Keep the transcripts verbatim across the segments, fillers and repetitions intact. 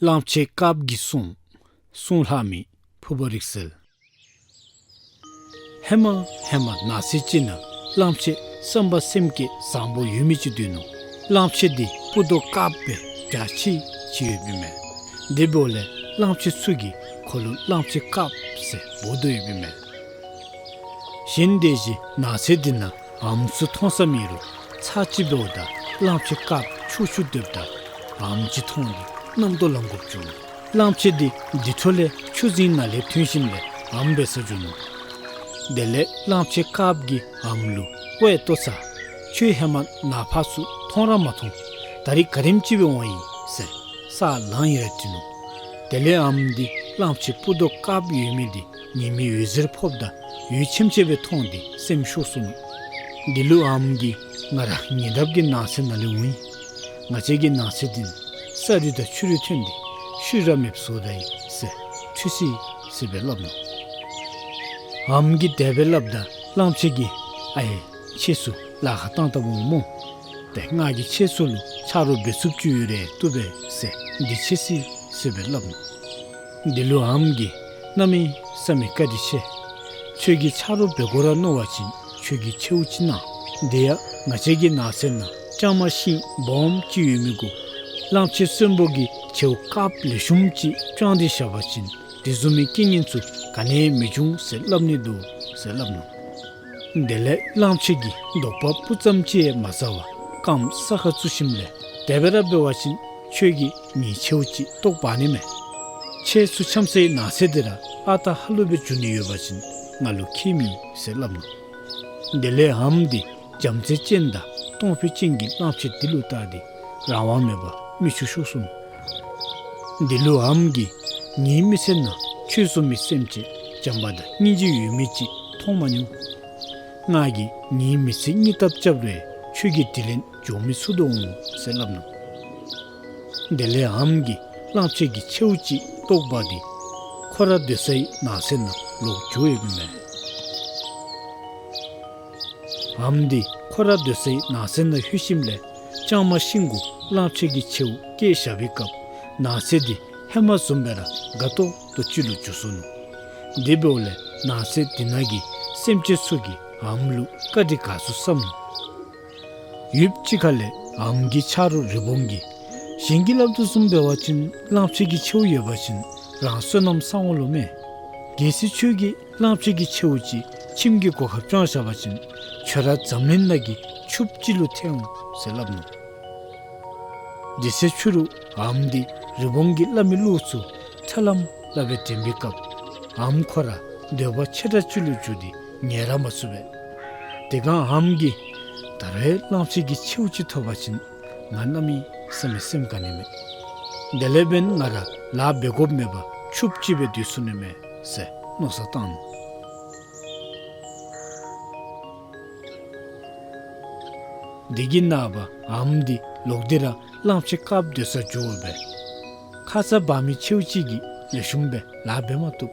གླང་ཆེན་དཀརཔོ་གི་སྲུང་། སྲུང་ལྷག་མི་ཕུར་བུ་རིག་གསལ། ཧེ་མ་ཧེ་མ་ནགས་ཚལ་ཅིག་ནང་གླང་ཆེན་བསམ་པ་སེམས་བསྐྱེད་བཟང་པོ་ཡོད་མི་ཅིག་འདུག་ནུག། གླང་ཆེན་འདི་སྤུ་མདོག་དཀརཔོ་སྦེ་འཇའ་ཆི་ཆི་ཡོདཔ་ཨིན་མས། དེ་འབདཝ་ལས་གླང་ཆེན་ཚུ་གིས་ཁོ་ལུ་གླང་ཆེན་དཀརཔོ་ཟེར་འབོ་དོ་ཡོདཔ་ཨིན་མས། གཞན་དེ་བཞིན་ནགས་ཚལ་འདི་ནང་ཨམ་ཚུ་མཐོང་ས་མེད་རུང་ཚར་གཅིག་འབདཝ་ད་གླང་ཆེན་དཀརཔོ་ཕྱོགས་ཕྱོགས་སྡོདཔ་ད་ཨམ་ཅིག་མཐོང་སྟེ་རྣམ་རྟོག་ལང་དགོཔ་བྱུང་། གླང་ཆེན་འདི་དེ་འཕྲོ་ལས་ཆུ་རྫིང་ནང་ལས་ཐོན་ཞིནམ་ལས་ཨམ་འབད་སར་འགྱོ་ནུག། དེ་ལས་གླང་ཆེན་དཀརཔོ་གིས་ཨམ་ལུ་ཝའེ་ལྟོ་ཚང་། ཁྱོད་ཧེ་མ་ནངས་པ་ཚུ་མཐོང་ར་མ་མཐོང་། ད་རིས་ག་དེམ་ཅིག་སྦེ་འོང་ཡི་ཟེར་ས་ལངས་ཡི་ར་དྲི་ནུག། དེ་ལས་ཨམ་འདི་གླང་ཆེན་སྤུ་མདོག་དཀརཔོ་ཡོད་མི་འདི་ཉི་མའི་འོད་ཟེར་ཕོགཔ་ད་འོད་ཆེམ་ཆེམ་སྦེ་མཐོང་སྟེ་སེམས་ཤོར་སོ་ནུག། དེ་ལུ་ཨམ་གྱིས་ང་ར་ཉེ་འདབས་ཀྱི་ནགས་ཚལ་ནང་ལས་འོང་ཡི། ང་བཅས་ཀྱི་ནགས་ཚལ་འདི་ནི་ས་རུད་དང་ཆུ་རུད་ཐོན་ཏེ་ཤུལ་ར་མེདཔ་བཟོ་ད་ཡི་ཟེར་ཁྲུས་ཅི་ཟེར་སྦེ་སླབ་ནུག། ཨམ་གྱིས་དེ་སྦེ་སླབ་ད་གླང་ཆེན་གྱིས་ཨའེ་ཁྱེད་ཚུ་ལཱ་ཁག་བཏང་བཏངམ་འོང་སྨོ། ཏེ་ང་གིས་ཁྱེད་ཚུ་ལུ་ཆ་རོགས་འབད་ཚུགསཔ་ཅིག་ཡོད་རུང་བཏུབ་པས་ཟེར་འདི་ཁྲུས་ཅི་ཟེར་སྦེ་སླབ་ནུག། དེ་ལུ་ཨམ་གྱིས་གནམ་མེད་ས་མེད་བཀའ་དྲིན་ཆེ། ཁྱོད་ཀྱིས་ཆ་རོགས་འབད་དགོ་ར་མནོ་བ་ཅིན་ཁྱོད་ཀྱིས་མཆེཝ་ཅིག་གནང་། དེ་ཡང་ང་བཅས་ཀྱི་ནགས་ཚལ་ནང་ལྕང་མ་ཤིང་སྦོམ་ཅིག་ཡོད་མི་གུ་གླང་ཆེན་གསོན་པོ་གིས་མཆེཝ་དཀརཔོ་ལེགས་ཤོམ་ཅིག་དཔྱང་སྟེ་བཞག་པ་ཅིན་དེ་བཟུམ་མའི་རྐྱེན་ངན་ཚུ་ག་ནི་ཡང་མི་འབྱུང་ཟེར་སླབ་ནི་འདུག་ཟེར་སླབ་ནུག། དེ་ལས་གླང་ཆེན་གྱིས་དོགས་པ་སྤུ་ཙམ་ཅིག་ཡང་མ་ཟ་བར་རྐངམ་ས་ཁར་བཙུགས་ཞིནམ་ལས་དེ་སྦེ་ར་འབད་བ་ཅིན་ཁྱོད་ཀྱིས་ངེའི་མཆེཝ་ཅིག་བཏོག་འབག་ནི་མས། ཁྱེད་ཚུ་འཁྱམ་སའི་ནགས་ཚལ་འདི་ར་ཨ་རྟག་ཧ་ལུགས་སྦེ་འགྱོ་ནི་ཡོད་པ་ཅིན་ང་ལུ་ཁྱད་མེད་ཟེར་སླབ་ནུག། དེ་ལས་ཨམ་འདི་བྱམས་བརྩེ་ཅན་དང་གཏོང་ཕོད་ཅན་གྱི་གླང་ཆེན་འདི་ལུ་བལྟ་སྟེ་རང་དབང་མེད་པར་མིག་ཆུ་ཤོར་སོ་ནུག། དེ་ལུ་ཨམ་གྱིས་ངེའི་མི་ཚེ་ནང་ཁྱོད་བཟུམ་མའི་སེམས་ཅན་བྱམས་པ་དང་སྙིང་རྗེ་ཡོད་མི་ཅིག་མཐོང་མ་མྱོང་། ང་གིས་ངེའི་མི་ཚེ་སྙིང་སྟོབས་རྐྱབ་རུང་ཁྱོད་ཀྱི་དྲིན་ལན་འཇལ་མི་ཚུགས་དོ་འོང་ཟེར་སླབ་ནུག། དེ་ལས་ཨམ་གྱིས་གླང་ཆེན་གྱི་མཆེཝ་ཅིག་བཏོག་འབག་སྟེ་ཁོ་ར་སྡོད་སའི་ནགས་ཚལ་ནང་ལོག་འགྱོ་ཡོདཔ་ཨིན་མས། ཨམ་འདི་ཁོ་ར་སྡོད་སའི་ནགས་ཚལ་ནང་ལྷོད་ཞིནམ་ལས་ལྕང་མ་ཤིང་གུ་གླང་ཆེན་གྱི་མཆེཝ་བཀལ་བཞག་པའི་སྐབས་ནགས་ཚལ་འདི་ཧེ་མ་བཟུམ་སྦེ་ར་དགའ་ཏོག་ཏོ་ཅིག་ལུ་འགྱུར་སོ་ནུག། དེ་འབདཝ་ལས་ནགས་ཚལ་དེ་ནང་གི་སེམས་ཅན་ཚུ་གིས་ཨམ་ལུ་བཀའ་དྲིན་དགའ་ཚོར་བསམ་ནུག། ཡུདཔ་ཅིག་ཁ་ལས་ཨམ་གྱི་ཆ་རོགས་རི་བོང་གིས་གཞན་གྱིས་སླབ་དོ་བཟུམ་འབད་བ་ཅིན་གླང་ཆེན་གྱི་མཆེཝ་ཡོད་པ་ཅིན་རང་བསོད་ནམས་བསག་འོང་ལོ་མས། གལ་སྲིད་ཁྱོད་ཀྱིས་གླང་ཆེན་གྱི་མཆེཝ་ཅིག་ཁྱིམ་གྱི་སྒོ་ཁར་བཅང་བཞག་པ་ཅིན་ཁྱོད་ར་འཛམ་གླིང་ནང་གི་ཕྱུགཔོ་ཅིག་ལུ་ཐལ་འོང་ཟེར་སླབ་ནུག། དེ་ཚེ་ཕྱི་རུ་ཨམ་འདི་རི་བོང་གིས་སླབ་མི་གླུ་ཚུ་ཁྲ་ལམ་ལམ་སྦེ་དྲན་པའི་སྐབས་ཨམ་ཁོ་ར་འདོད་པ་ཆེ་དྲགས་ཅིག་ལུ་འགྱུར་ཏེ་ཉལ་ར་མ་ཚུགས་པས། དེ་སྒང་ཨམ་གྱིས་ད་རུང་གླང་ཆེན་གྱི་མཆེཝ་ཅིག་ཐོབ་པ་ཅིན་ང་གནམ་མེད་ས་མེད་སེམས་དགའ་ནི་མས། དེ་ལས་འབདན་ང་ར་ལཱ་འབད་དགོཔ་མེད་པར་ཕྱུགཔོ་ཅིག་སྦེ་སྡོད་ཚུགས་ནི་མས་ཟེར་མནོ་བསམ་བཏང་ནུག། དེ་གི་ནངས་པ་ཨམ་འདི་ལོག་སྟེ་ར་གླང་ཆེན་དཀརཔོ་སྡོད་སར་འགྱོཝ་སྦེ་ཁ་ཙ་འབག་མི་མཆེཝ་ཅིག་གིས་ལེགས་ཤོམ་སྦེ་ལཱ་འབད་མ་བཏུབ།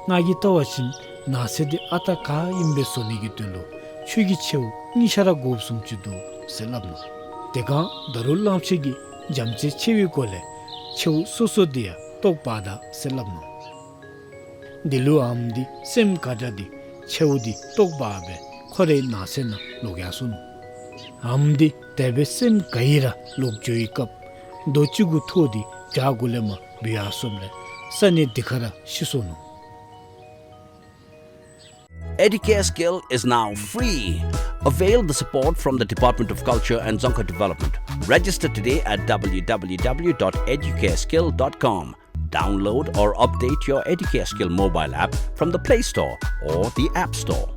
ང་གིས་བལྟ་བ་ཅིན་ནགས་ཚལ་འདི་ཨ་རྟག་ག་ཨིནམ་སྦེ་བཟོ་ནི་གི་དོན་ལུ་ཁྱོད་ཀྱི་མཆེཝ་གཉིས་ཆ་ར་དགོཔ་བཟུམ་ཅིག་འདུག་ཟེར་སླབ་ནུག། དེ་སྒང་ད་རུང་གླང་ཆེན་གྱིས་བྱམས་བརྩེ་ཆེ་བའི་སྒོ་ལས་མཆེཝ་སོ་སོ་འདི་ཡང་བཏོག་འབག་ད་ཟེར་སླབ་ནུག། དེ་ལུ་ཨམ་འདི་སེམས་དགའ་དྲགས་ཏེ་མཆེཝ་འདི་བཏོག་འབག་སྦེ་ཁོ་རའི་ནགས་ཚལ་ནང་ལོག་ཡར་སོ་ནུག། ཨམ་འདི་དེ་སྦེ་སེམས་དགའ་ཡི་ར་ལོག་འགྱོ་བའི་སྐབས་རྡོ་ཅིག་གུ་ཐུག་སྟེ་བྱག་གུ་ལས་མར་བུད་ཡར་སོངམ་ལས་ས་གནས་དེ་ཁར་ར་ཤི་སོ་ནུག། Educare Skill is now free. Avail the support from the Department of Culture and Dzongkha Development. Register today at W W W dot educare skill dot com. Download or update your Educare Skill mobile app from the Play Store or the App Store.